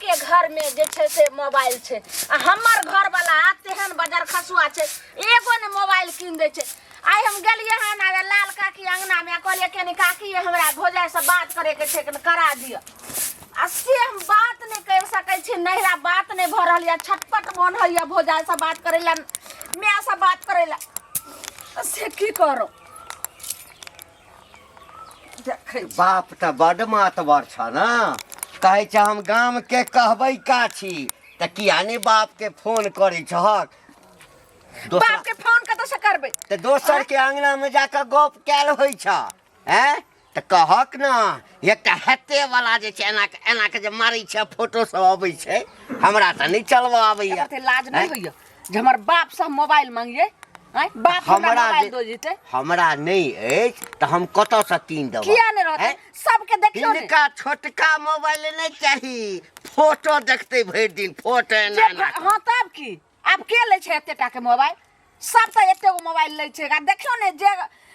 सबके घर में जे छै से मोबाइल छै आ हमर घर वाला तेहन बजर खसुआ छै एगो ने मोबाइल कीन दै छै। आइ हम गेलियै हन आबे लाल काकी अंगना में, कहलियै कनी काकी हमरा भौजाइ से बात करे के छै, कनी करा दिअ। आ से हम बात नहि करि सकै छी, नहिरा बात नहि भऽ रहल यऽ, छटपट मोन होइए भौजाइ से बात करै लए, माय से बात करै लए, से की करू? देखै छी। बाप तऽ बड मातबर छ ने, कहै छै हम गाम के कहबै का छी, तऽ किया नहि बाप के फोन करै छहक? दोसरा बाप के फोन कतऽ से करबै? तऽ दोसर के अंगना में जाकऽ गप कयल होइ छ, हैं? तऽ कहक ने, एकटा हेते वाला जे छै एना के एना के जे मारै छै, फोटो सब अबै छै, हमरा तऽ नहि चलबऽ आबैया। एते लाज नहि हैं? होइए जे हमर बाप से हम मोबाइल मांगिए? आँय, बाप हमरा हमरा मोबाइल जे- दऽ जेतै? हमरा नहि अछि तऽ हम कतऽसँ कीन देबै? किया नहि रहतै? हैं? सबके देखियौ ने। हिनका छोटका मोबाइल नहि चाही, फोटो देखतै भरि दिन, फोटो एना जे एना कऽ। हाँ तब की, आब के लै छै एते टा के मोबाइल? सब तऽ एते गो मोबाइल लै छै। आ देखियौ ने, जे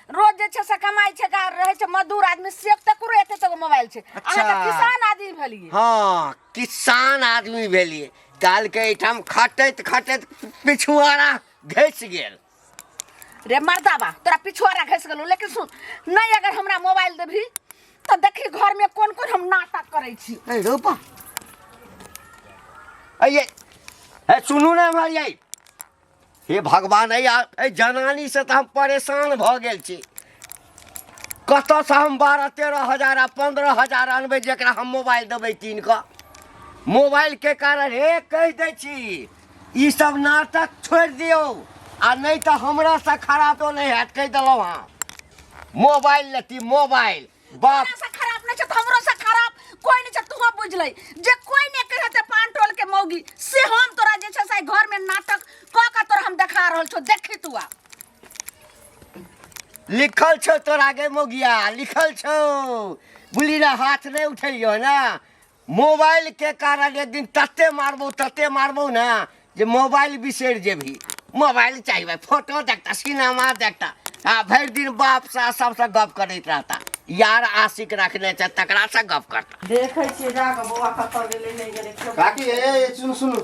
रोज जे छै से कमाइ छै, गा रहै छै मजदूर आदमी, से तकरो एते एते गो मोबाइल छै। अहाँ तऽ किसान आदमी भेलियै। हाँ, किसान आदमी भेलियै। काल्हिके एहिठाम खटैत खटैत पिछुआरा घसि गेल। रे मर्दाबा, तोरा पिछुआरा घसि गेलौ, लेकिन सुन, नहि अगर हमरा मोबाइल देबही तऽ देखी घरमे कोन कोन हम नाटक करै छी। ए रोपा, अये हे, सुनू ने हमर यै, हे भगवान, एहि जनानी से तऽ हम परेशान भऽ गेल छी। कतऽसँ हम 12 13 हजार आ 15 हजार अनबै जकरा हम मोबाइल देबै कीन कऽ? मोबाइलके कारण हे कहि दै छी, ई सब नाटक छोड़ि दियौ आ नहि तऽ हमरासँ खराबो नहि हैत, कहि देलहुँ। हँ, मोबाइल लेती मोबाइल बाप तोरा से खराब नहीं छै तऽ हमरो से खराब कोई नहीं छै। तू बुझलै जे कोई नहीं कहते पान टोल के मौगी, से हम तोरा जे छै से घर में नाटक कऽ कऽ तोरा हम देखा रहल छौ, देखी तू आब। लिखल छौ तोरा गे मोगिया, लिखल छौ। बुली ना हाथ नहीं उठैयो ना, मोबाइल के कारण एक दिन तते मारबो, तते मारबो ना जे मोबाइल बिसरि जेबही। मोबाइल चाहिए भाई, फोटो देखता, सिनेमा देखता, आ भरि दिन बाप सा सबसँ गप करैत रहता, यार आशिक रखने छै तकरा से गप करता। देखै छियै जाकऽ बौआ कतऽ गेलै, नहि गेलै केओ। काकी, ए ए, सुनू सुनू।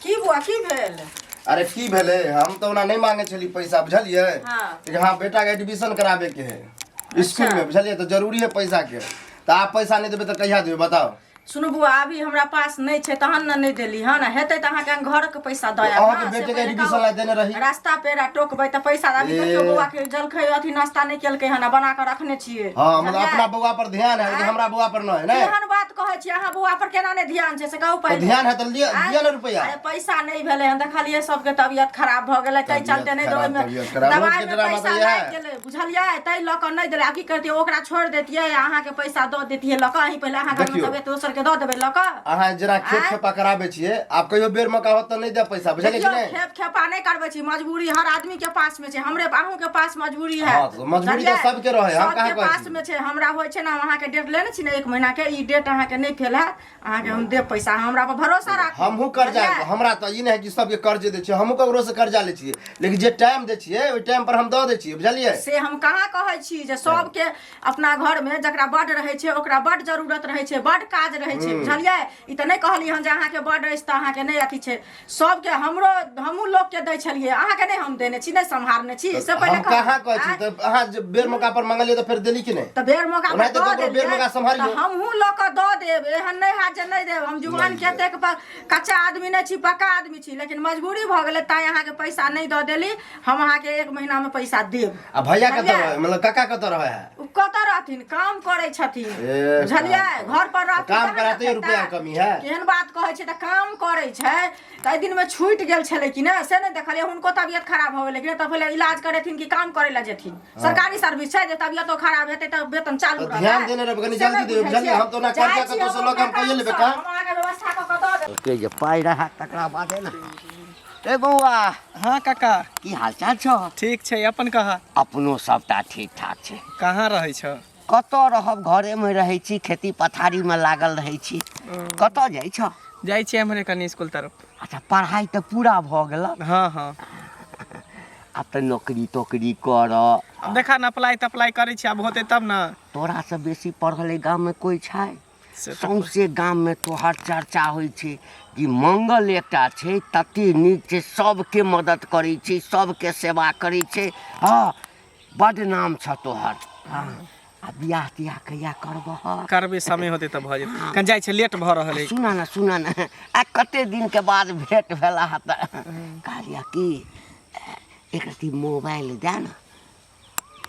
की बौआ, की भेल? अरे की भेलै, हम तऽ ओना नहि मांगे छली पैसा, बुझलियै? हाँ। लेकिन हाँ, बेटा के एडमिशन कराबे के है स्कूल में, बुझलियै? तऽ जरूरी है पैसा के, तऽ आप पैसा नहि देबै तऽ कहिया देबै, बताउ? सुनू बौआ, अभी हमरा पास नहि छै तहन ने नहि देली हन, हेतै तऽ अहाँके हम घरके पैसा दऽ आयब। अहाँके हँ, से बेटे के पहिले एडमिशन कहू। ला देने रही। रास्ता पेड़ा टोकबै तऽ पैसा अभी ए। देखियौ, बौआ के जलखै अथी नाश्ता नहि केलकै हन, आ बना कऽ रखने छियै। हाँ, मतलब बुझलियै? अपना बौआ पर ध्यान है लेकिन आँय? हमरा बौआ पर न है ने? केहन बात कहै छियै अहाँ? बौआ पर केना नहि ध्यान छै से कहू तऽ पहिले। ध्यान है तऽ लिअ। आँय? लिअ ने रुपैआ। अरे पैसा नहि भेलै हन, देखलियै सबके तबियत खराब भऽ गेलै, ताहि तबियत चलते नहि खराब, ओहिमे तबियत खराब। दवाइ रोजके मे ड्रामा पैसा तऽ इएह लागि है। गेलै, बुझलियै? ताहि लऽ कऽ नहि देलै। आब की करतियै, ओकरा छोड़ि दैतियै आ अहाँके पैसा दऽ दैतियै लऽ कऽ? अहीं पहिले अहाँ घरमे देखियौ। तबियत दोसरके दऽ देबै लऽ कऽ? अहाँ जेना खेत आँय? खेपा कराबै छियै, आब कहियो बेर मौका होत तऽ नहि देब पैसा, बुझलियै कि देखियौ, नहि? खेप खेपा नहि करबै छी, मजबूरी हर आदमी के पास में छै, हमरे अहूँ के पास मजबूरी है। हाँ, तऽ मजबूरी तऽ बुझलियै? सबके रहै, हम कहाँ सबके कहै पास छी। में छै, हमरा होइ छै ने, हम अहाँके डेट लेने छी ने एक महीना के, ई डेट अहाँके नहि फेल हैत, अहाँके हम देब पैसा, हमरा पर भरोसा राखू। हमहूँ कर्जा बुझलियै? हमरा तऽ ई नहि है कि सबके कर्जे दै छियै, हमहूँ ककरोसँ कर्जा लै छियै, लेकिन जे टाइम दै छियै ओहि टाइम पर हम दऽ दै छियै, बुझलियै? से हम कहाँ कहै छी जे सबके अपना घर में जकरा बड रहै छै ओकरा बड जरूरत रहै छै, बड काज रहै छै, बुझलियै? ई तऽ नहि कहलियै हन जे अहाँके बड अछि तऽ अहाँके नहि अथी छै। सबके हमरो हमहूँ लोकके दै छलियै, अहाँके नहि हम देने छी, नहि सम्हारने छी, से पहिले हम कहू। कहाँ कहै छी? आँय? तऽ अहाँ जे बेर मौका पर मंगलियै तऽ फेर देली कि नहि? तऽ बेर मौका पर ओनाहिते दऽ ककरो बेर देलियै मौका सम्हारियौ। तऽ हमहूँ लऽ कऽ दऽ देब, एहन नहि हैत जे नहि देब। हम जुआन के एतेक कच्चा आदमी नहि छी, पक्का आदमी छी, लेकिन मजबूरी भऽ गेलै ताहि अहाँके पैसा नहि दऽ देली। हम अहाँके एक महीनामे पैसा देब। आ भैया कतऽ बुझलियै? रहै, मतलब काका कतऽ रहै है? ओ कतऽ रहथिन, काम करै छथिन। ए, बुझलियै? काम घर पर रहथिन काम तहन ने कराते रुपया खेता। कमी है। केहन बात कहै छै? तऽ काम करै छै तऽ एहि दिनमे छूटि गेल छलै कि ने, से नहि देखलियै? हुनको तबियत खराब भऽ गेलै कि ने, तऽ पहिले इलाज करेथिन कि काम करै लए जेथिन? सरकारी सर्विस छै जे तबियतो खराब हेतै तऽ वेतन चालू तऽ रहतै। ध्यान देने रहबै, कनि से नहि जल्दी देबै, बुझै बुझलियै? छियै? हम तऽ ओना जाइ कर्जा छी कतौसँ हम लऽ कऽ हम अपना कहिये लेबै कामसँ, काम। हम अहाँके व्यवस्था कऽ कऽ दऽ देब। के जे पाइ रहए तकरा बादे ने। ए बौआ। हाँ काका। की हाल चाल छौ? ठीक छै, अपन कहा? अपनो सबटा ठीक ठाक छै। कहाँ रहै छ? कतऽ रहब, घरेमे रहै छी, खेती पथारीमे लागल रहै छी। कतऽ जाइ छ? जाइ छियै एम्हरे कनि स्कूल तरफ। अच्छा, पढ़ाइ तऽ पूरा भऽ गेल? हाँ हाँ। आब तऽ नौकरी तोकरी कर। आब देखा ने, अप्लाई तप्लाई करै छी, आब होतै तब ने। तोरासँ बेसी पढ़ल एहि गाममे कोइ छै? से तऽ सौंसे गाममे तोहर चर्चा होइ छै कि मंगल एकटा छै तते नीक छै, सबके मदद करै छै, सबके सेवा करै छै। हँ, बड्ड नाम छह तोहर। हँ, आ बियाह तियाह कहिया करबह? करबै, समय होतै तऽ भऽ जेतै। कनि जाइ छै, लेट भऽ रहल है। सुना ने, सुना ने, आ कते दिनके बाद भेंट भेला ह तऽ कहलियै कि एक रत्ती मोबाइल दए ने,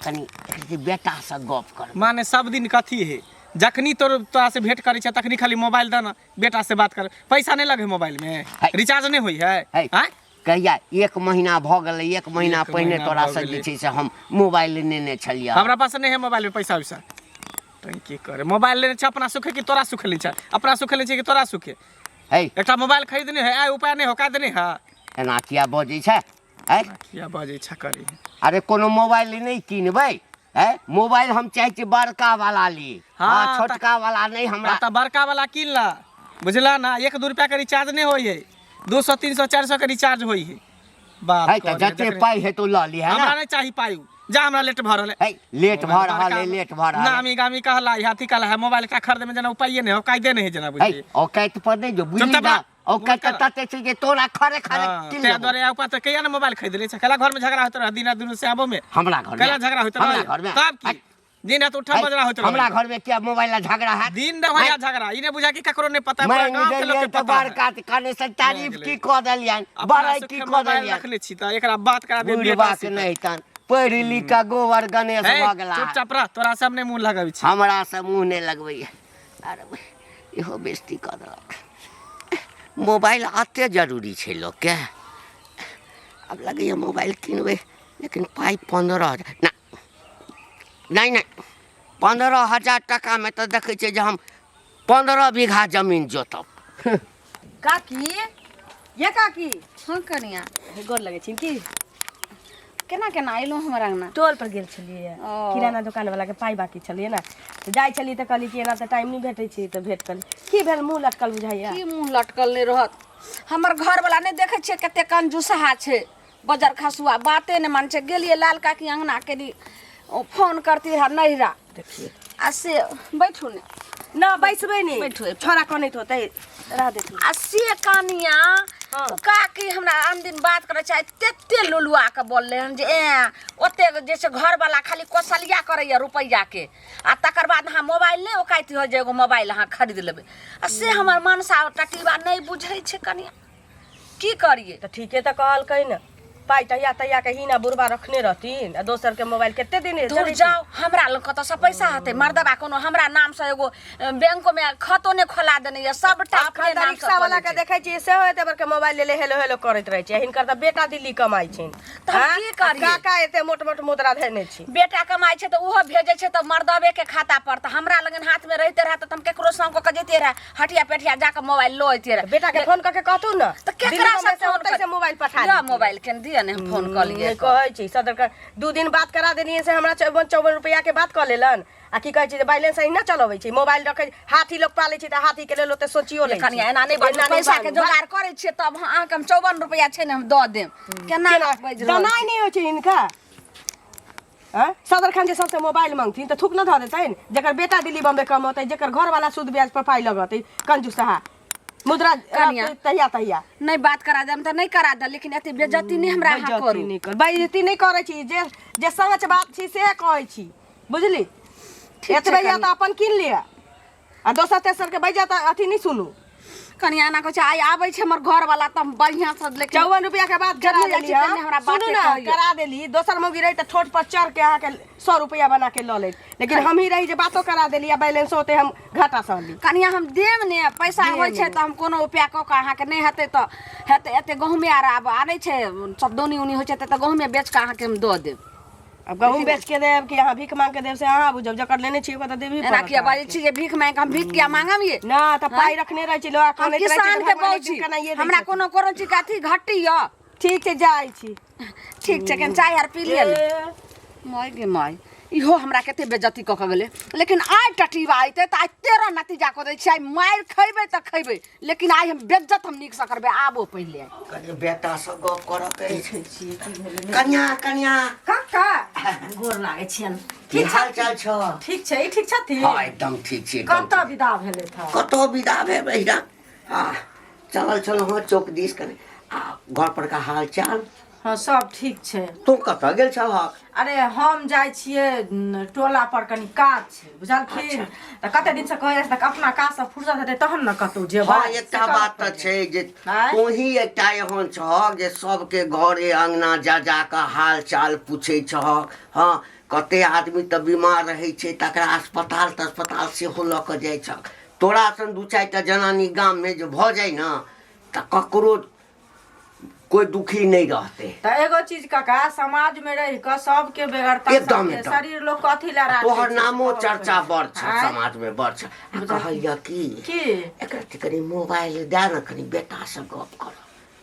कनि एक रत्ती बेटासँ गप करबै। माने सब दिन कथी है, जखनी तोरा से भेंट करै छै तखनी खाली मोबाइल दे ना, बेटा से बात कर। पैसा नहीं लगे मोबाइल में? है। रिचार्ज नहीं हुई है? है। आँय? कहिया 1 महीना भऽ गेलै, 1 महीना एक पहिने महीना तोरा भऽ से जे गेलै। छै से हम मोबाइल लेने छलियै। हमरा पास नहीं है मोबाइल में पैसा वैसा। तैं की करे, मोबाइल लेने छै अपना सुखे कि तोरा सुखे लेने छै? अपना सुखे लेने छै कि तोरा सुखे? है। एकटा मोबाइल खरीदने है, आइ उपाय नहीं हो का देने है। एना किया बजै छै? है? किया बजै छै करी? अरे कोनो मोबाइल नहि किनबै? है, मोबाइल हम चाहै छी बड़का वाला ली। हाँ, हाँ, छोटका वाला नहि हमरा। तऽ बड़का वाला कीन ला, बुझला ना? 1-2 रुपया के रिचार्ज नहीं होई है, 200 300 400 के रिचार्ज होई है। बात है, तऽ करे, जते जखनी- पाइ हेतौ लऽ लिहे हमरा ना। नहीं चाही पाइ, जा हमरा लेट भऽ रहल है। है, लेट भऽ रहल है, लेट भऽ रहल है। नामी गामी कहला हाथी कहला है, मोबाइल का खरीदे में जेना उपाये नहीं हो, कायदे नहीं है जेना है, बुझलिए। औकात पर नहि जो बुझली चुपचाप ना, रह। औकात मुँह कर। तते छै जे तोरा खरे खरे हाँ, किन ताहि लेबौ। दुआरे उपाय तऽ कहिया ने मोबाइल खरीद लै छै? कला घर में झगड़ा होइत रह दिन रात दुनू से आबो में। हमरा घर में? कला झगड़ा होइत हमरा रह घर में? तब की दिन रात उठा है, बजरा होइत रह। हमरा घर में किया मोबाइल ला झगड़ा है? दिन रात होइया झगड़ा, ई ने बुझा कि ककरो नहीं पता, पूरा मांगि गांव के लोग देलियनि के तऽ पता है। बड़का कने से तारीफ मांगि की कऽ देलियनि, अपना बड़ाइ सुखे की कऽ मोबाइल देलियनि। रखले छी तऽ एकरा बात करा दे बेटा बुढ़बा से के तऽ। नहि तन पढ़ि लिख कऽ गोबर गणेश हे, भऽ गेला। चुपचाप रह, तोरा से हम नहीं मुंह लगबै छी। हमरा से मुँह नहि लगबैया। अरे इहो बेइज्जती कऽ देलक। मोबाइल एते जरूरी छै लोकके? आब लगैए मोबाइल किनबै, लेकिन पाइ 15,000 ना, नहि नहि, 15,000 टाकामे तऽ देखै छियै जे हम 15 बीघा जमीन जोतब। काकी, ये काकी। हँ कनिया। गोर लगै छी की? केना केना अयलहुँ हमर अंगना? टोल पर गेल छलियै, ओ। किराना दोकान वाला के पाइ बाकी छलियै ने, तऽ जाइ छलियै तऽ कहली कि एना तऽ टाइम नहि भेटै छै, तऽ भेट करी। की भेल, मुँह लटकल बुझाइया? की मुँह लटकल नहि रहत? हमर घरवला नहि देखै छियै कते कंजूसहा छै, बजर खसुआ, बाते नहि मानै छै। गेलियै लाल काकी अंगना केली, ओ फोन करती रहए नैहरा। देखिए आ से बैठू ने। ना, बैसबै नहि। बैठू। छोड़ा कनैत होतै, रह देतू। आ से कनिया, हाँ। ओ काकी हमरा आन दिन बात करै छै, तेते लुलुआ के बोललै हन जे ए ओते जे छै घरवला खाली कोसलिया करैया रुपैआ के, आ तकर बाद अहाँ मोबाइल नहि ओकाति हो जे एगो मोबाइल अहाँ खरीद लेबै। आ से हमर मनसा टटीबा नहि बुझै छै कनिया, की करियै? तऽ ठीके तऽ कहलकै ने, पाइ तहिया तहिया के हिना बुढ़बा रखने रहथिन, आ दोसर के मोबाइल कते दिन दूर चलै छै? जाओ, हमरा लग कतऽसँ पैसा हेतै? मर्दबा कोनो हमरा नामसँ एगो बैंको में खातो नहि खोला देने यऽ, सबटा अखन अपने तऽ नामसँ रिक्शा वाला खोलै के छै। देखै छियै सेहो एते बड़का मोबाइल लेले हेलो हेलो करैत रहै छै। हिनकर तऽ बेटा दिल्ली कमाइ छनि। तऽ हम आँय? की करियै? आ काका एते मोट मोट मुद्रा धेने छी। बेटा कमाइ छै तऽ ओहो भेजै छै तऽ मर्दबे के खाता पर, तऽ हमरा लगन हाथ में रहिते रहए तऽ हम केकरो संग कऽ के जैतियै रहए, हटिया पेटिया जाकऽ मोबाइल लऽ अइतियै रहए। बेटा के फोन कऽ के कहतू ने। तऽ केकरा दिल्ली से बम्बई से फोन ओतै कर से मोबाइल पठा दिअ देतियै। मोबाइल के दिअ ने, हम फोन कऽ लियै। नहि कहै छी सदर के 2 दिन बात करा देलियै से हमरा 54 54 रुपया के बात कऽ लेलन। आ की कहै छै जे बैलेंस अहिना चलबै छै, मोबाइल रखै हाथी लोक पालै छै तऽ हाथी के लेल ओते सोचियो लै छै। कनिया एना नहि बाजू, एना नहि पैसा के बाजू। जोगाड़ करै छियै तब अहाँके हम 54 रुपया छै ने हम दऽ देब। केना केना बाजि रहल दनाइ छी? नहि होइ छै हिनका? आँय? सदर खान जे सबसे मोबाइल मांगथिन तऽ थूक न धऽ देतनि? जेकर बेटा दिल्ली बम्बे कमौतै, जेकर घरवाला सूद ब्याज पर पाइ लगतै, कंजूसहा मुद्रा कनिया। रखतै तहिया तहिया। नहि बात करा देब तऽ नहि करा देब, लेकिन एते बेइज्जती नहि हमरा अहाँ बेइज्जती करू। नहि कर, बेइज्जती नहि करै छी, जे जे सच बात छी से कहै छी, बुझली? ठीक छै एतबे या कनिया। तऽ अपन कीन लिअ, आ दोसर तेसर के बैजा तऽ अथी नहि सुनू। कनिया एना कहै छै, आइ आबै छै हमर घरवाला तऽ हम बढ़िआँ से, लेकिन 54 रुपया के बात करा जल्दी जाइ देली। छी, हाँ? कनि हमरा सुनू बाते ने, कहैए। करा देली। दोसर मौगी रही तऽ ठोठ पर चढ़ के अहाँके 100 रुपया बना के लऽ लेत, लेकिन हम ही रही जे बातो करा देली आ बैलेंसो होते हम घाटा सहली। कनिया हम देब ने, पैसा होइ छै तऽ हम कोनो उपाय कऽ कऽ अहाँके, नहि हेतै तऽ हेतै। एते गहूँमे आर आब आनै छै सब, दौनी उनी होइ छै तऽ गहूँमे बेच कऽ अहाँके हम दऽ देब। अब गहूँम बेच के देब कि अहाँ भीख मांग के देब से अहाँ बुझब, जकर लेने छी ओकर तऽ देबही एना पड़त किया बाजै अहाँके। छी जे भीख मांगि हम भीख किया मांगब ये? ना तऽ पाइ रखने रहै छी लोक हम कनैत रहै छै किसान तऽ के भगवान बहु एक दिन छी, कनाइए दै हमरा छथिन। कोनो कोनो चीज के अथी घट्टी यऽ? ठीक छै, जाइ छी। ठीक छै, कनि चाय आर पी लिअ ने। ए, माय गे माय, इहो हमरा कते बेज्जती कऽ कऽ गेलै लेकिन आइ टटीबा अयतै तऽ आइ 13 नतीजा कऽ दै छियै आइ मारि खयबै तऽ खयबै लेकिन आइ हम बेज्जत हम नीकसँ करबै आबो पहिले कनि बेटासँ गप करऽ के अछि कनिया कनिया काका गोर लागै छियनि की हाल चाल छौ ठीक छै ई ठीक छथिन हँ एकदम ठीक छी एकदम कतऽ विदा भेलै था कतऽ विदा भेल रहिना आ चलल छलहुँ हँ चौक दिस कनि आ घर परका हाल चाल हँ सब ठीक छै तू कतऽ गेल छलहक अरे हम जाइ छियै न, टोला पर कनि काज छै बुझलखिन तऽ कते दिनसँ कहै जाइ छै तऽ अपना काजसँ फुर्सत हेतै तहन ने कतहु जेबै हँ एकटा से बात कहब तऽ छै जे आँय? तोही एकटा एहन छहक जे सबके घरे अङ्गना जा जा कऽ हाल चाल पूछै छहक हँ कते आदमी तऽ बीमार रहै छै तकरा अस्पताल तस्पताल सेहो लऽ कऽ जाइ छहक तोरा सन दू चारिटा जनानी गाममे जे भऽ जाइ ने तऽ ककरो कोइ दुखी नहि रहतै तऽ एगो चीज काका समाज में रहि कऽ सबके बेगरता एकदम, सबके एकदम। शरीर लोक कथी लए राखै तोहर छै, नामो से कहू चर्चा पहिले। बड़ छ आँय? समाजमे बड़ छ आ कहलिअ की की एकरा तऽ कनि मोबाइल दए ने कनि बेटासँ गप कर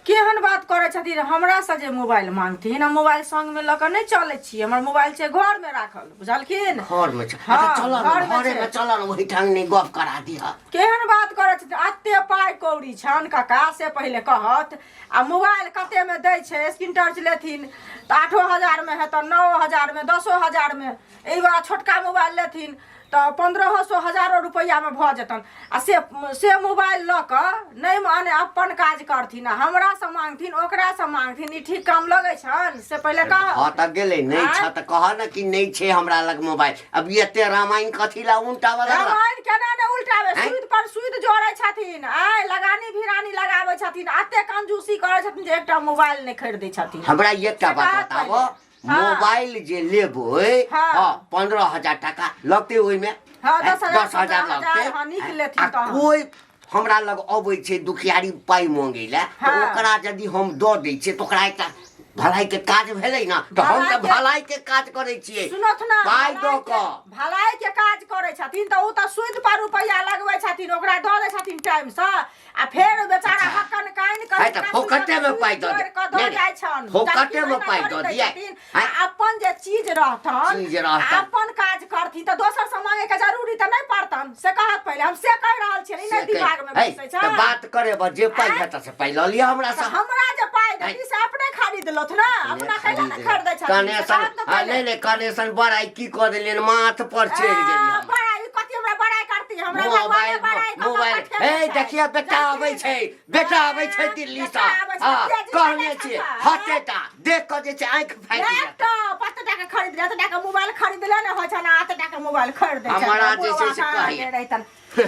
केहन बात करै छथिन हमरा से जे मोबाइल मांगथिन हम मोबाइल संग में लऽ कऽ नहि चलै छी हमर मोबाइल छै घर में राखल बुझलखिन घरमे छ हँ, अच्छा चल घरमे घरेमे छै। चल ने ओहिठाम नहि गप करा दिह केहन बात करै छथिन एते पाइ कौड़ी छनि काका से पहिले कहत आ मोबाइल कतेमे दै छै स्क्रीन टच लेथिन तऽ 8 हजारमे हेतनि 9 हजारमे 10 हजारमे एहि बड़ा छोटका मोबाइल लेथिन तऽ 1500 हजारो रुपैआमे भऽ जेतनि आ से से मोबाइल लऽ कऽ नहि माने अपन काज करथिन आ हमरासँ मांगथिन ओकरासँ मांगथिन ई ठीक काम लगै छनि से पहिले कह हँ तऽ गेलै नहि आँय? छ तऽ कह ने कि नहि छै हमरा लग मोबाइल अब ई एते रामायण कथी ला उल्टा वाला रामायण केना ने उल्टाबै आँय? सूद पर सूद जोड़ै छथिन आय लगानी भिरानी लगाबै छथिन एते कंजूसी करै छथिन जे एकटा मोबाइल नहि खरीदै छथिन हमरा एकटा से बात कहत बताबो पहिले। हँ। मोबाइल जे लेबै हँ। हँ 15,000 टाका लगतै ओहिमे हँ, 10,000, 10,000 15,000 लगतै हँ, नीक लेथिन आ तहन। कोइ हमरा लग अबै छै दुखियारी पाइ मांगै लए तऽ हँ। ओकरा यदि हम दऽ दै छियै तऽ ओकरा एकटा भलाई के काज भेलै ने तऽ हम तऽ भलाइ के- भलाई के काज करै छियै सुनथ ना पाइ दऽ भलाइ के- कऽ भलाइ के काज करै छथिन तऽ ओ तऽ सूद पर रुपैआ लगबै छथिन ओकरा दऽ दै छथिन टाइम से आ फेर बेचारा हकन काइन है तऽ फोकटे मे पाइ दऽ दे। दऽ नहि, जाइ छनि फोकटे मे जबकि पाइ महिना दऽ भरि दै दियै। छथिन, आँय? आ अपन जे चीज रहतन चीज रहतन। आ अपन काज करथिन तऽ दोसर से मांगे के जरूरी तऽ नहि पड़तन से कहत पहिले हम से कहि रहल छियनि ई से नहि दिमाग मे है, घुसै तऽ छै बात करे बस जे पाइ आँय? हेतै से पाइ लऽ लिअ हमरा तऽ से हमरा जे पाइ देती से अपने खरीद लथु ने अपना कैला ने खरीदै छथिन से कनेसन कहत ने हँ, पहिले। नहि नहि कनेसन बड़ाई की कऽ देलियनि माथ पर चढ़ि गेलियै आ, बड़ाई कथी हमरा बड़ाई करती हमरा भगवाने मोबाइल बड़ाई कऽ कऽ मोबाइल पठेने हे छै। देखिए बेटा आबै छै बेटा आबै छै दिल्ली बेटा से आबै छै, हँ तेजी कहने से छियै देखा, हटेटा देख कऽ जे छै आँखि फाटि जायत एकटा 5 टाका खरीद ले एतेक टाका मोबाइल खरीद ले ने होइ छनि आ एतेक टाका मोबाइल खरीद दै छनि हमरा जे छै से बुढ़वा कहैए। रहितन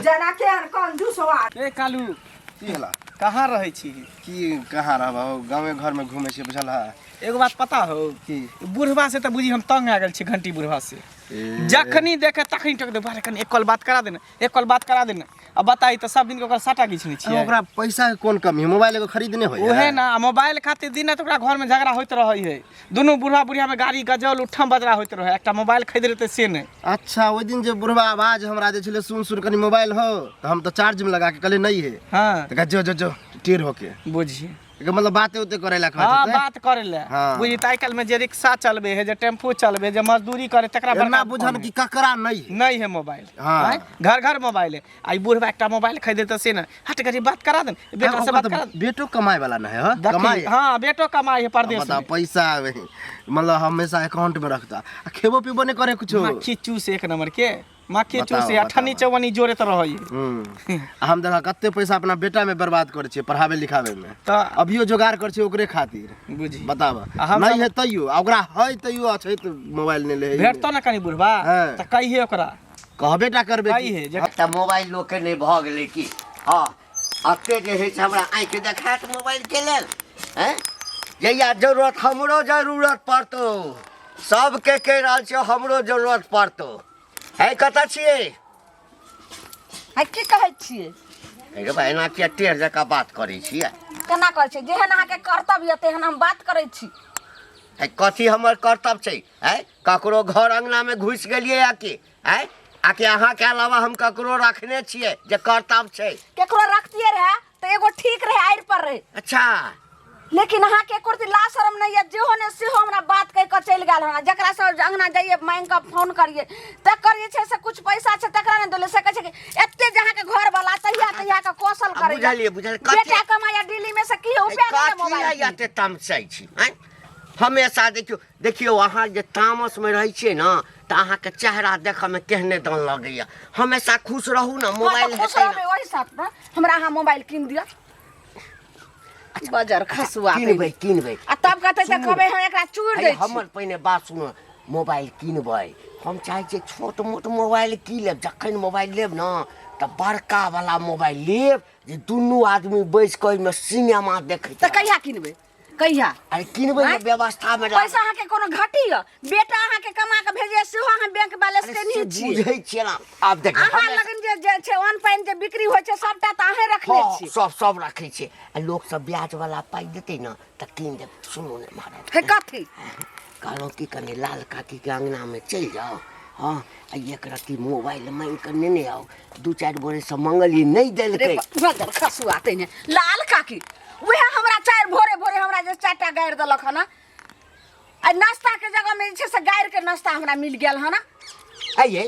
जेना केहन कंजूस हुआ ए कालू की भेला कहाँ रहै छी की कहाँ रहब गाँवे घरमे घूमै छियै बुझल है एगो बात पता हो की बुढ़वा से तऽ बुझी हम तंग आ गेल छी घंटी बुढ़वा से ए। जखनी देखे तखनी टोक दे बारे कनी एक कॉल बात करा देने एक कॉल बात करा देने अब बताई तऽ सब दिन के ओकर साटा घिचने छियै ओकरा पैसा के कोन कमी है मोबाइल एगो खरीदने होय उहे ना आ मोबाइल खातिर दिन राति ओकरा घर में झगड़ा होइत रहै है दुनू बुढ़वा बुढ़िया में गाड़ी गजल उठम बजरा होइत रहै एकटा मोबाइल खरीद लेतै से नहि अच्छा ओहि दिन जे बुढ़वा आवाज हमरा जे छलै सुन सुन कनी मोबाइल हो तऽ हम तऽ चार्ज में लगा के कहलियै नहीं है हाँ तऽ कहे जो जो जो टेढ़ होके बुझिए एकर मतलब बाते उते करे ला कहत हाँ हेतै। बात करे ले हाँ। बुझी तऽ आइ काल्हि में जे रिक्शा चलबे है जे टेम्पू चलबे जे मजदूरी करे तकरा एना बड़का बुझन फोन कि है। ककरा नहीं है नहीं है मोबाइल हाँ। आँय? घर घर मोबाइल है आई बुढ़वा एकटा मोबाइल खरीदे तऽ से ने हट गरीब बात करा दे बेटा से ओकर बात तऽ करा दे बेटो कमाए वाला नहीं है देखी, कमाए हाँ बेटो कमाई है परदेश बताओ में पैसा आवे मतलब हमेशा अकाउंट में रखता आ खेबो पीबो नहीं करे कुछो मक्खी चूस एक नंबर के मक्खी बताओ, चूस अठन्नी बताओ। चौवन्नी जोड़े तऽ रहै है आ हम देखा कते पैसा अपना बेटा में बर्बाद करे छियै पढ़ावे लिखावे में तऽ अभियो जोगाड़ करे छियै ओकरे खातिर बुझी बताब आ हम नहीं सब- है तैयो आ ओकरा है तैयो अछै तऽ मोबाइल नहीं ले भेटतो ने कनी बुढ़वा हाँ। तऽ कहिए ओकरा कहबे टा करबे की। कहिए जे तऽ मोबाइल लोकके नहि भऽ गेलै की हँ एते जे होइ छै हमरा आँखि देखायत मोबाइलके लेल हैं जहिया जरूरत हमरो जरूरत पड़तौ सबके कहि रहल छियौ हमरो जरूरत पड़तौ है कतऽ छियै है की कहै छियै हे रे भाई एना किया टेढ़ जकाँ बात करै छियै केना करै छियै जेहन अहाँके कर्तव्य यऽ तेहन हम बात करै छी है कथी हमर कर्तव्य छै है ककरो घर अङ्गनामे घुसि गेलियै आ कि है आकि अहाँके अलावा हम ककरो रखने छियै जे कर्तव्य छै केकरो रखतियै रहे तऽ एगो ठीक रहे आड़ि पर रहे अच्छा लेकिन अहाँके एको रत्ती लाज शरम नहि यऽ जेहो ने सेहो हमरा बात कहि कऽ चलि गेल हन जकरा से अङ्गना जाइए माँगि कऽ फोन करियै तकर जे छै से कुछ पैसा छै तकरा नहि देलै से कहै छै कि एते जे अहाँके घरवला तहिया तहिया के कौशल आ करैया बुझलियै, बुझलियै, कथी- बेटा कमाइया दिल्ली में से की उपाय कथी देबै मोबाइल लए एते तमसै छी आँय हमेशा देखियौ देखियौ अहाँ जे तामसमे रहै छियै ने तऽ अहाँके चेहरा देखऽमे केहने दन लगैया हमेशा खुश रहू ने हाँ, मोबाइल तऽ खुश हेतै ने रहबै ओहि साथ ने हमरा अहाँ मोबाइल कीन दिअ बजर खसुआ किनबै किनबै आ तब कहतै तऽ सुनू। कहबै हम एकरा चूर हे, दै छी हमर पहिने बात सुनू मोबाइल किनबै हम चाहै छियै छोट मोट मोबाइल की लेब जखन मोबाइल लेब ने तऽ बड़का वाला मोबाइल लेब जे दुनू आदमी बैस कऽ ओहिमे सिनेमा देखैत तऽ कहिया किनबै कहिया अरे किनबै ने आँय? व्यवस्था मे पैसा अहाँके कोनो घटी यऽ बेटा अहाँके कमा कऽ भेजैए सेहो अहाँ बैंक बैलेंस अरे के से नहीं छियै बुझै छियै ने आब देख अहाँ लगन जे जे छै ऑन पानि जे बिक्री होइ छै सबटा तऽ अहें रखने हँ छी सब सब रखै छियै आ लोक सब ब्याज वाला पाइ देतै ने तऽ कीन देब सुनू ने महाराज हे कथी कहलहुँ कि कनि लाल काकीके अङ्गनामे चलि जाउ हँ आ एक रत्ती मोबाइल माँगि कऽ नेने आउ दू चारि गोरेसँ मङ्गलियै नहि रे देलकै बदल खसुआ तैने लाल काकी उहे हमरा चारि भोरे भोरे हमरा जे चारिटा गारि देलक हन आ नाश्ता के जगह में जे छै से गारि के नाश्ता हमरा मिल गेल हन आइए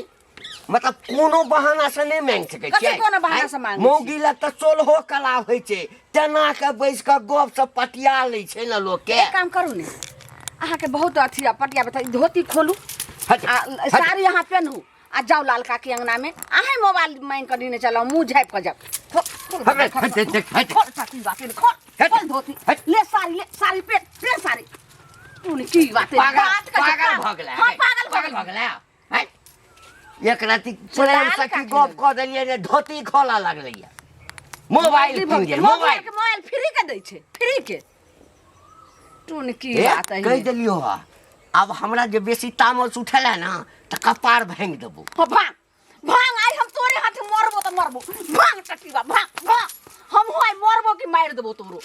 मतलब कोनो बहाना से नहि मांगि सकै कथी छियै कोनो बहाना आँय? से मांगै मौगी लग तऽ सोलहो कला होइ छै तेना के बैस कऽ गप सब पटिया लै छै ने लोक के एक काम करू ने अहाँके बहुत अथी आ पटिया बता धोती खोलू हट, आ हट। साड़ी अहाँ पेन्हू आ जाउ लाल काकी अंगना में अहें मोबाइल मांगि कऽ नेने चलाउ मुँह झाँपि कऽ जाउ खोल, खोल, हट, हट, हट, हट, हट। खोल साथी बात खोल हट, खोल धोती हट। ले साड़ी ले साड़ी पेन पेन साड़ी तू ने की बात है? पागल बात करै छै, पागल भऽ गेलै हाँ पागल भऽ पागल गेलै भऽ गेलै आँय? एक राति प्रेम लाल से की काकी गप कऽ देलियै ने धोती खोलऽ लगलैया मोबाइल कीन गेल मोबाइल के मोबाइल फ्री के दै छै फ्री के तू ने की ए, बात है कहि देलियौ हँ आब हमरा जे बेसी तामस उठेला ने तऽ कपार भाङि देबौ हाँ, भांग भांग आइ हम तोरे हाथे मरबो तऽ मरबो भांग टटीबा भांग भांग हमहूँ आइ मरबो कि मारि देबो तोरो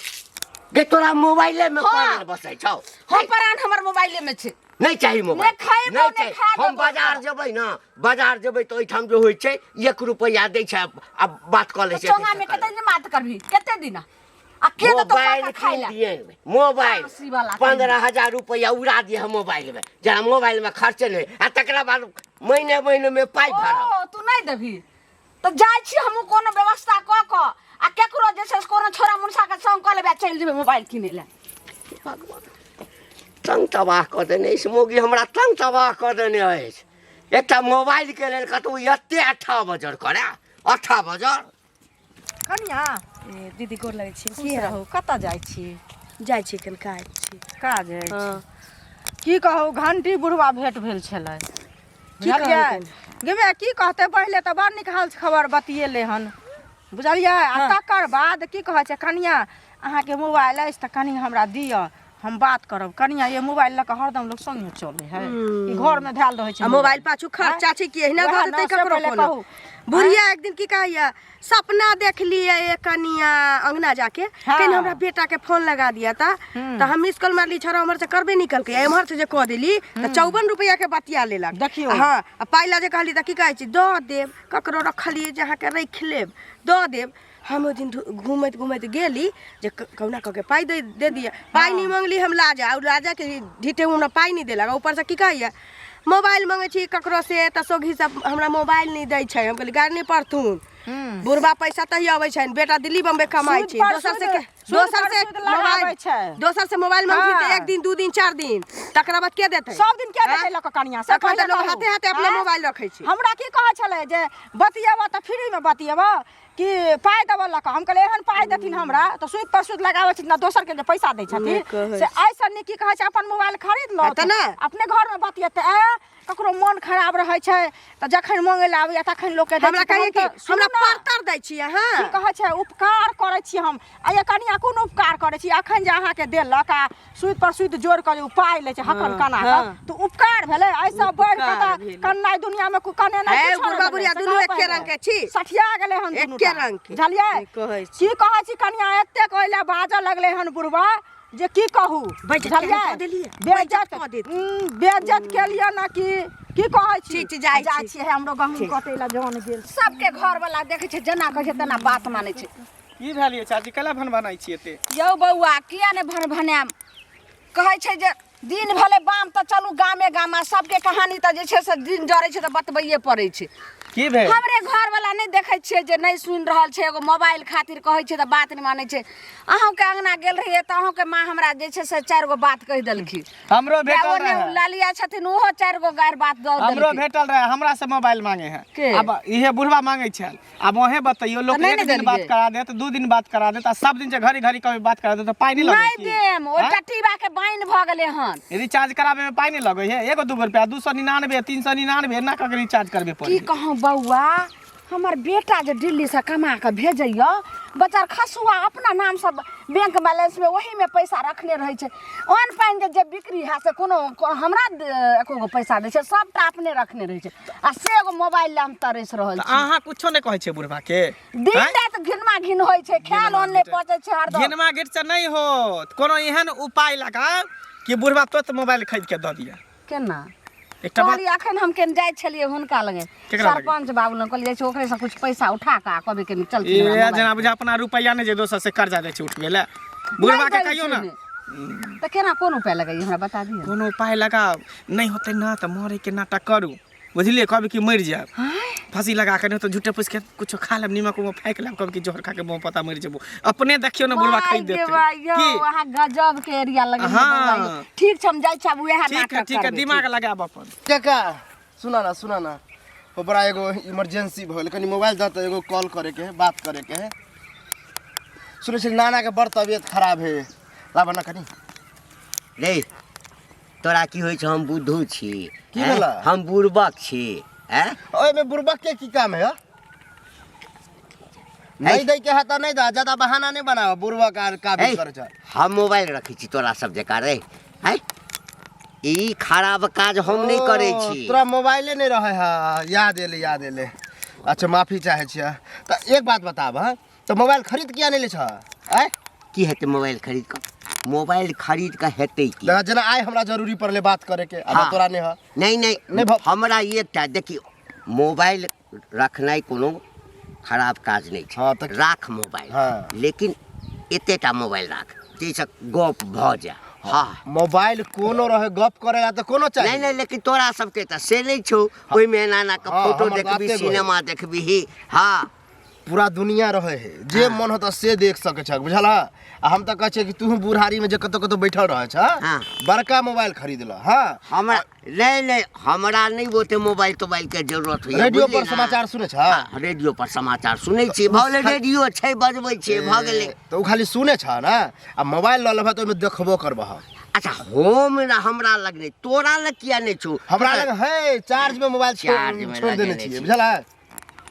गे तोरा मोबाइले में हाँ। प्राण बसै छौ हम प्राण हमर मोबाइले में छै नहीं चाही मोबाइल नहि खैबो, नहीं नहि चाही खा हम देबो। बाजार जेबै ने बाजार जेबै तऽ ओहिठाम जे होइ छै एक रुपैआ दै छै आ बात कऽ लै छै चोंगा में कते दिन बात करबी कते दिन आ के देतौ मोबाइल पापा खाइ कीन ला दिए मोबाइल तामसी वाला 15,000 रुपैआ उड़ा दिए हम मोबाइल में जरा मोबाइल में खर्चे नहीं आ तकरा बाद महीने महीने में पाइ भरब ओ तू नहीं देबही तऽ जाइ छी हमहूँ कोनो व्यवस्था कऽ कऽ आ केकरो जे छै से कोनो छोरा मुनसा के संग कऽ लेबै आ चलि जेबै मोबाइल किनै लए भगवान तंग तबाह कऽ देने अछि मौगी हमरा तंग तबाह कऽ देने अछि एकटा मोबाइलके लेल कतहु एते अट्ठा बजर करए अट्ठा बजर कनिया ए, दीदी गोर लगै छी खुश रहू कतऽ जाइ छी जाइ छी कनि काज छी काज अछि हँ की कहू घंटी बुढ़वा भेंट भेल छलै की बुझलियै कहलखिन? गेबे की कहतै पहिले तऽ बड़ नीक हाल खबर बतियेलै हन बुझलियै आ तकर बाद की कहै छै कनिया अहाँके मोबाइल अछि तऽ कनि हमरा दिअ हम बात करब कनिया ये मोबाइल लऽ कऽ हरदम लोक संगे चलै है ई घरमे धयल रहै छै आ मोबाइल पाछू खर्चा छै कि एहिना वएह दऽ ने, देतै से ककरो पहिले कोनो कहू। बुढ़िया एक दिन की कहैया सपना देख लिए ये कनिया अंगना जाके हाँ। कनि हमरा बेटा के फोन लगा दिया ता तऽ हम मिस कॉल मारली छोरा उम्हर से करबे नहीं कलकै एम्हर से जे कऽ देली तऽ 54 रुपया के बतिया लेलक देखियौ। हाँ आ पाइ ला जे कहली तऽ की कहै छी दऽ देब ककरो रखलियै जे अहाँके राखि लेब दऽ देब हम ओहि दिन घूमैत घूमैत गेली जे कहुना कऽ के पाइ दे दे दिअ पाइ नहि मङ्गली हम लाजा आ लाजाके ढीठे हमरा पाइ नहि देलक आ ऊपरसँ की कहैए मोबाइल मङ्गै छी ककरो से तऽ सोघी सब हमरा मोबाइल नहि दै छै हम कहली गारि नहि पड़थुन बुढ़बा पैसा तही अबै छनि बेटा दिल्ली बम्बे कमाइ सूद छै पर दोसर से सूद- दोसर सूद से पर सूद लगाबै मोबाइल छै। दोसर से मोबाइल मंगथिन तऽ हाँ। एक दिन दू दिन चारि दिन तकरा बाद के देतै सब दिन के देतै आँय? लऽ कऽ कनिया से तखन तऽ पहिले लोक कहू। हाथे हाथे अपना आँय? मोबाइल रखै छै हमरा की कहै छलै जे बतियेबऽ तऽ फ्रीमे बतियेबऽ कि पाइ देबऽ लऽ कऽ हम कहलियै एहन पाइ देथिन हमरा तऽ सूद पर सूद लगाबै छथिन आ दोसरके जे पैसा दै छथिन कहै से एहिसँ नीक की कहै छै अपन मोबाइल खरीद लो तऽ ने। अपने घरमे बतियेतै ऐ ककरो मोन खराब रहै छै तऽ जखन मांगै लए आबैया तखन लोकके दै हमरा छै, तऽ कहैया हम कि तऽ सुनू हमरा ने, परतर दै छी अहाँ की कहै छै उपकार करै छी हम आ ये कनिया कोन उपकार करै छी अखन जे अहाँके देलक आ सूद पर सूद जोड़ कऽ जे ओ पाइ लै छै हकन कना कऽ तऽ उपकार भेलै एहिसँ बढ़ि कऽ उपकार तऽ भेलै। कन्नाइ दुनियामे कोइ कनेनाइ हे, किछो नहि बुढ़बा भेलै, बुढ़िया से दुनू कहू एके पहिले। रंग के छी। सठिया गेलै हन दुनू एके टा। रंग के। बुझलियै की कहै छी। की कहै छी कनिया एतेक ओहि लए बाजऽ लगलै हन बुढ़बा जे की कहू बेइज्जत बुझलियै कऽ देलियै, बेइज्जत बेइज्जत कऽ देत। बेइज्जत केलियै ने कि की कहै छी ठीक छै, जाइ जाइ छी। छी हे हमरो गहूँम कटै लए जन गेल सबके घरवला देखै छै जेना कहै छै तेना बात मानै छै की भेल ये चाची कैला भनभनाइ छी एते यौ बौआ किया ने भनभनायब कहै छै जे दिन भेलै बाम तऽ चलू गामे गाम आ सबके कहानी तऽ जे छै से दिन जरै छै तऽ बतबैए पड़ै छै की भेल हमरे घरवला नहि देखै छियै जे नहि सुनि रहल छै एगो मोबाइल खातिर कहै छै तऽ बात नहि मानै छै अहूँके अङ्गना गेल रहियै तऽ अहूँके माँ हमरा जे छै से चारि गो बात कहि देलखिन हमरो भेटल ओने रहे ललिया छथिन ओहो चारि गो गारि बात दऽ हमरो देलखिन भेटल रहे हमरा से मोबाइल मांगे है के? अब इहे बुढ़वा मांगे छल आब अहें बतैयो लोक तऽ नहि एक ने दिन बात देलियै। करा देत दू दिन बात करा देत आ सब दिन जे घड़ी घड़ी कभी बात करा देत तऽ पाइ नहि लगै नहि की? देम ओहि आँय? टटीबा के बाइन भऽ गेलै हन रिचार्ज कराबे में पाइ नहि लगै है एगो दूगो रुपया 299 399 एना कऽ के रिचार्ज करबे की पड़े कहूँ बौआ हमर बेटा जे दिल्लीसँ कमा कऽ भेजैए बचार खसुआ अपना नामसँ बैंक बैलेंसमे ओहीमे पैसा रखने रहै छै अन्न पानि जे जे बिक्री है से कोनो हमरा एको गो पैसा दै छै सबटा अपने रखने रहै छै आ से एगो मोबाइल लए हम तरसि रहल तऽ छी अहाँ कुछो नहि कहै छियै बुढ़बा के दिन आँय? राति घिनमा घिन होइ छै खायल अन्न नहि पचै छै हरदम घिनमा घिट से नहि होत कोनो एहन उपाय लगाउ कि बुढ़बा तुरंत मोबाइल खरीद के दऽ दिअ केना एकटा बात कहलियै अखन हम केन जाइ छलियै हुनका लगे केकरा लगे? सरपंच बाबू लग कहलियै जाइ छी ओकरे से कुछ पैसा उठा कऽ आ कहबै कनि चलथिन ए हमरा मोबाइल जेना बुझा अपना रुपैआ नहि जे दोसर से कर्जा दै छै उठबै लए बुढ़बा के नहि दै कहियौ छै ने ने। तऽ केना कोन उपाय लगैयै हमरा बता दिअ कोनो उपाय लगाउ नहि होतै ना तऽ मरैके नाटक करू बुझलियै कहबै कि मरि जायब फाँसी लगा के नहि तऽ झूठे फूस के कुछो खा लेब नीमक उमक फाँकि लेब कहब कि जहर खा के मुँह पता मरि जेबो अपने देखियौ ने बुढ़बा खरीद भाई देतै भाई यौ की अहाँ गजब के एरिया लगेलियै हाँ। बौआ यौ। ठीक छै हम जाइ छी आब उएह ठीक है नाटक ठीक है करबै, दिमाग लगायब अपन काका सुना ना सुना ना हो बड़ा एगो इमरजेंसी भऽ गेल कनि मोबाइल दऽ तऽ एगो कॉल करैके है बात करैके है सुनै छी नाना के बड़ तबियत खराब है लाबऽ ना कनि रे तोरा की होइ छौ हम बुद्धू छी की हैं? भेलै? हम बुड़बक छी हैं ओहिमे बुड़बक के की काम है नहीं दै के है तऽ नहीं दे ज्यादा बहाना नहीं बनाओ बुड़बक आर काबिल ए, करै छ हम मोबाइल रखै छी तोरा सब जकाँ रे हैं ई खराब काज हम नहि करै ओ, छी तोरा मोबाइले नहीं रहे है याद एले याद एले अच्छा माफी चाहे छियै तऽ एक बात बताब हँ तऽ मोबाइल खरीद किया नहि लै छ आँय की हेतै मोबाइल खरीद कऽ मोबाइल खरीद कऽ हेतै की देखा जेना आइ हमरा जरूरी पड़लै बात करैके आब हाँ। तोरा नहि है नहि नहि नहि भ- हमरा एकटा देखियौ मोबाइल रखनाइ कोनो खराब काज नहि छै हाँ, तऽ- राख मोबाइल हाँ। लेकिन एतेटा मोबाइल राख जाहिसँ गप भऽ जाय हाँ मोबाइल कोनो रहे गप करे ला तऽ कोनो चाही नहि नहि लेकिन तोरा सबके तऽ से नहि छौ ओहिमे एना एना कऽ हाँ, फोटो हमर तऽ देखबी आते गो है। सिनेमा देखबीही हाँ पूरा दुनिया रहे है जे मन होता से देख सके छ बुझल आ हम तऽ कहै छियै कि तू बुढ़ारी में जे कतौ कतौ बैठल रहे छ हाँ। बड़का मोबाइल खरीद ल हाँ हमरा नहि नहि हमरा नहि ओते मोबाइल तोबाइल के जरूरत होइए रेडियो बुझली पर ने? समाचार सुनै छ हाँ, रेडियो पर समाचार सुनै छी भऽ गेलै रेडियो छै बजबै छियै भऽ गेलै तऽ ओ खाली सुनै छ ने आ मोबाइल लऽ लेबह तऽ ओहिमे देखबो करबह अच्छा हम ना हमरा लग नहि तोरा लग किया नहि छौ हमरा लग है चार्ज में मोबाइल चार्ज में छोड़ देने लगेने छियै छी। बुझल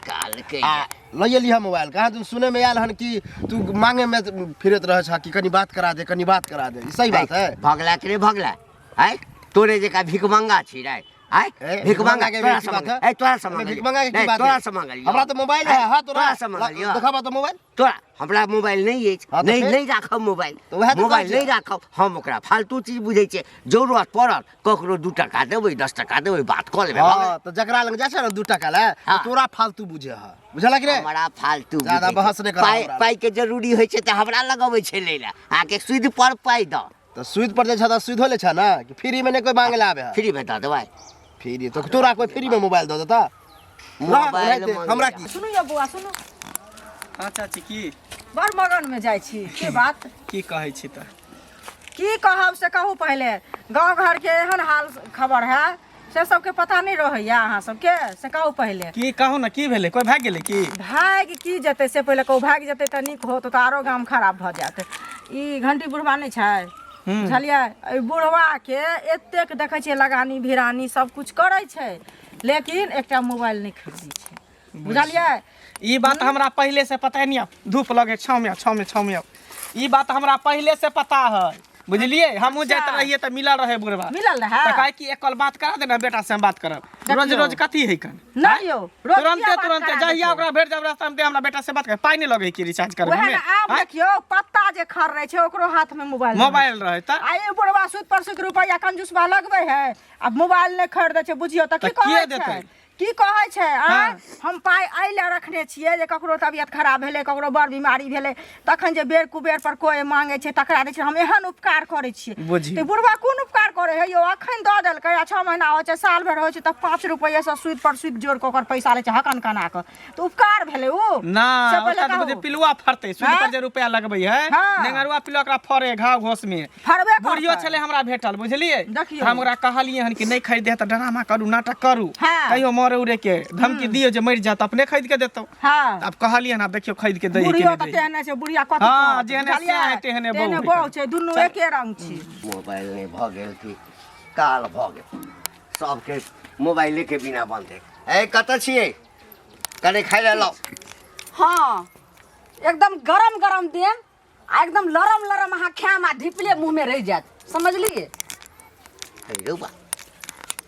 कालके आ लऽ एलिह मोबाइल कहाँ तू सुनै में आयल हन कि तू मांगे में फिरत रहे छ कि कनी बात करा दे कनी बात करा दे ई सही बात है भगला के रे भगला आय तोरे जकाँ भिखमंगा छी रे आय ए, भिखमंगा के तोरा की से बात मांगल है? ए तोरा से एमे मांगल भिखमंगा के की नहीं, बात तोरा है? से मांगल हमरा तऽ मोबाइल है हाँ तोरा तोरा से मांगल देखाबा तऽ मोबाइल तोरा हमरा मोबाइल नहि अछि हाँ, तऽ नहि फेर? नहि राखब मोबाइल तऽ उएह तऽ मोबाइल कहै नहि राखब हम ओकरा फालतू चीज बुझै छियै जरूरत पड़त ककरो दू टका देबै दस टका देबै बात कऽ लेबै भऽ गेलै। हाँ तऽ जकरा लग जाइ छै ने दू टका ले तऽ हाँ। तोरा फालतू बुझे है बुझलक रे हमरा फालतू ज्यादा बुझै छै। बहस नहि करब पाइ हमरा। पाइके जरूरी होइ छै तऽ हमरा लग अबै छै लै लए अहाँके सूद पर पाइ दऽ तऽ सूद पर जाइ छै तऽ सूदो लै छै ने कि फ्री में नहि कोइ मांगे ला आबे है फ्रीमे दऽ देबै फ्री तऽ तोरा कोइ फ्री में मोबाइल दऽ देता मोबाइल रह, हमरा की सुनू यौ बौआ सुनू हाँ चाची की बड़ मगन में जाइ छी की बात की कहै छी तऽ की कहब से कहू पहिले गाँव घरके एहन हाल खबर है से सबके पता नहि रहैया अहाँ सबके से कहू पहिले की कहू ने की भेलै कोइ भागि गेलै की भागि की जेतै से पहिले कहू भागि जेतै तऽ नीक होत तऽ आरो गाम खराब भऽ जायत ई घंटी बुढ़वा नहि छै बुझलियै एहि बुढ़वाके एतेक देखै छियै लगानी भिरानी सब कुछ करै छै लेकिन एकटा मोबाइल नहि खरीदै छै बुझलियै ई बात हमरा पहिले से पता नहीं धूप लगे छाँव में छाँव में छाँव में ई बात हमरा पहिले से पता है बुझलिए हमहूँ जाइत रहिए तऽ मिलल रहे बुढ़वा मिलल रहै? तऽ कहै कि एक कॉल बात करा देना बेटा से हम बात करब रोज देखियौ। रोज कथी है कन नहि यौ, रोज तुरंते किया बात तुरंते करा जहिया देतै? ओकरा भेट जाब रास्ता में हमरा बेटा से बात कर पाइ नहि लगै कि रिचार्ज करबै वएह में ने आब देखियौ पत्ता जे खर छै ओकरो हाथ में मोबाइल रहै मोबाइल रहै तऽ आ ई बुढ़वा सुति पर सुति रुपैआ कंजूसबा लगबै है आ मोबाइल नहि खरीदै छै बुझियौ तऽ की तऽ किए कहै छै देतै? की कहै छै आँय हाँ। हम पाइ एहि लए रखने छियै जे ककरो तबियत खराब भेलै ककरो बड़ बीमारी भेलै तखन जे बेर कुबेर पर कोइ मांगे छै तकरा दै छै हम एहन उपकार करै छियै बुझियौ। तऽ बुढ़बा कोन उपकार करै है यौ अखन दऽ देलकै आ 6 महीना होइ छै साल भरि होइ छै तऽ 5 रुपैआ से सूद पर सूद जोड़ि कऽ ओकर पैसा लै छै हकन कना कऽ तऽ उपकार भेलै ओ ना से पहिले ओकरा तऽ कहू। बुझे पिलुआ फड़तै सूद पर आँय? जे रुपया लगबै है हाँ। नेंगरुआ पिलुआ ओकरा फड़े घाव घोस में फड़बे करतै। बुढ़ियो छलै हमरा भेटल बुझलियै देखियौ। हम ओकरा कहलियै हन कि नहि खरीदे तऽ ड्रामा करू नाटक करू हाँ। कहियो मरे उरे के धमकी दियौ जे मरि जायत अपने खरीद के देतौ हाँ आब कहलियै हन आब देखियौ खरीद के दै है कि बुढ़ियो नहि तऽ दै है। तेहने छै बुढ़िया कथी हाँ, कहत, जेहने बुझलियै? सियाह तेहने तेहने बहू बहू छै दुनू एके रंग छी मोबाइल नहि भऽ गेल कि काल भऽ गेल सबके मोबाइलेके बिना बन्द है ए कतऽ छियै कने खाइ लए लाउ हाँ एकदम गरम गरम देम आ एकदम लरम लरम अहाँ खायम आ धिपले मुँहमे रहि जायत समझलियै हे रौ बा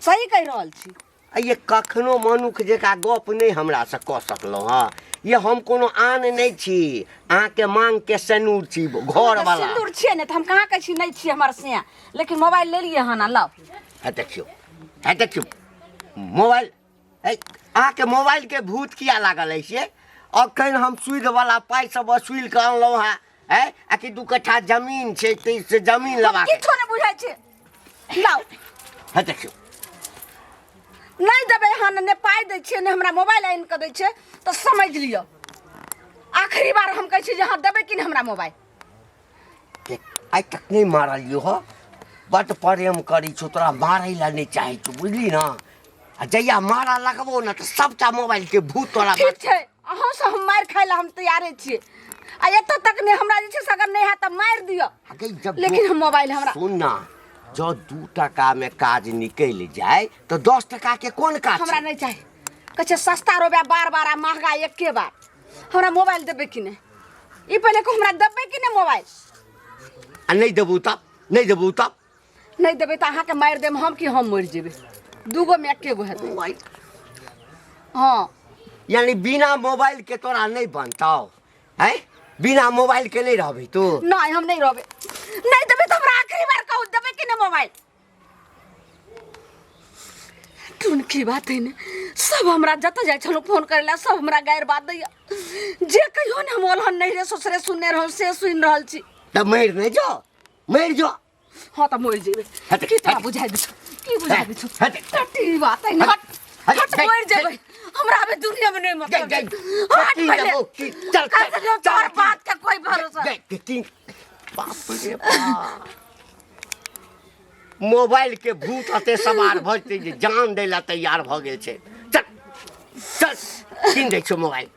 सही कहि रहल छी आ ये कखनो मनुख जकाँ गप नहि हमरासँ कऽ सकलहुँ हँ ये हम कोनो आन नहि छी अहाँके मांगके सेनूर छी घरवला सिन्दूर छियै ने तऽ हम कहाँ कहै छी नहि छियै हमर सिया लेकिन मोबाइल लेलियै हन आ लाउ हे देखियौ हे देखियौ मोबाइल है अहाँके मोबाइलके भूत किया लागल अछि ये अखन हम सूदवला पाइ सब वसूलि कऽ अनलहुँ हेँ है आ कि 2 कट्ठा जमीन छै ताहि से जमीन लेबाक किछो नहि बुझै छै लाउ हे देखियौ नहि देबै हन ने पाइ दै छियै ने हमरा मोबाइल आनि कऽ दै छियै तऽ समझि लिअ आखिरी बार हम कहै छी जे अहाँ देबै कि नहि हमरा मोबाइल देख, आइ तक नहि मारलियौ हँ बड्ड प्रेम करै छौ तोरा मारै लए नहि चाहै छौ बुझली ने आ जहिया मारऽ लगबौ ने तऽ सबटा मोबाइलके भूत तोरा ठीक छै अहाँसँ हम मारि खाइ लए हम तैयारे छियै आ एतऽ तक नहि हमरा जे छै से अगर नहि हैत तऽ मारि दिअ अगे जब लेकिन हम मोबाइल हमरा सुन ना जँ 2 टाकामे काज निकलि जाय तऽ 10 टाकाके कोन काज हमरा छै? नहि चाही कहै छै सस्ता रोबे बार बार आ महगा एके बार हमरा मोबाइल देबै कि नहि ई पहिले कहू हमरा देबै कि नहि मोबाइल आ नहि देबू तब नहि देबू तब नहि देबै तऽ अहाँके मारि देब हम कि हम मरि जेबै दूगो मे एके गो हेतै मोबाइल हँ यानी बिना मोबाइल के तोरा नहि बनतौ है बिना मोबाइल के नहि रहबही तू नहि हम नहि रहबै नहि देबै तऽ हमरा आखिरी बार कहू देबै कि नहि मोबाइल टुनकी बात है ने सब हमरा जतऽ जाइ छलहुँ फोन करै लए सब हमरा गारि बात दैया जे कहियो ने हम ओलहन नहि रे ससुरे सुनने रहौ से सुनि रहल छी तऽ मरि नहि जो मरि जो हाँ तऽ मरि जेबै हट, की तोरा हट। बुझाइ दै छौ की बुझाइ दै छौ हट, टट्टी बात है ने हट हट, हट हट, मरि जेबै हमरा अभी दुनिया में नहीं मतलब गई, छै। गई। हट की पहिले लेबो, की- चल, कल चल, से जो चल, तोहर की- बात के कोई भरोसा गई, गई, की- बाप रे बाप मोबाइल के भूत अते सवार भऽ जेतै जे जान दै लए तैयार भऽ गेल छै चल चल कीन दै छियौ मोबाइल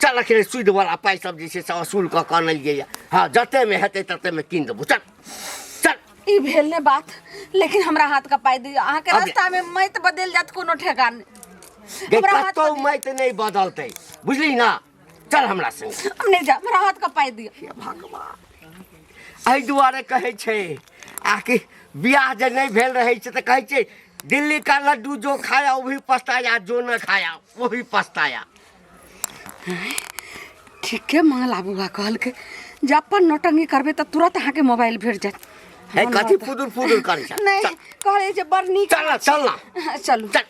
चल अखन सूदवला पाइ सब जे छै से वसूल कऽ कऽ अनलियै यऽ हँ जतेमे हेतै ततेमे कीन देबौ चल चल ई भेल ने बात लेकिन हमरा हाथ का पाइ दियौ अहाँके अब- रास्ता में मैत बदलि जायत कोनो ठेकान नहि गे हमरा हाथ कतौ का मैत नहि बदलतै बुझली ना चल हमरा संग हम नहि जायब हमरा हाथ का पाइ दियौ हे भगवान एहि दुआरे कहै छै आकि बियाह जे नहि भेल रहै छै तऽ कहै छै दिल्ली का लड्डू जो खाया वो भी पछताया जो न खाया वो भी पछताया ठीके मंगला बुआ कहलकै जे अपन नौटंकी करबै तऽ तुरंत अहाँके मोबाइल भेट जायत हे कथी फुदुर फुदुर करै छै नहि चल कहलै जे बड़ नीक चल ना, चल ना चलू चल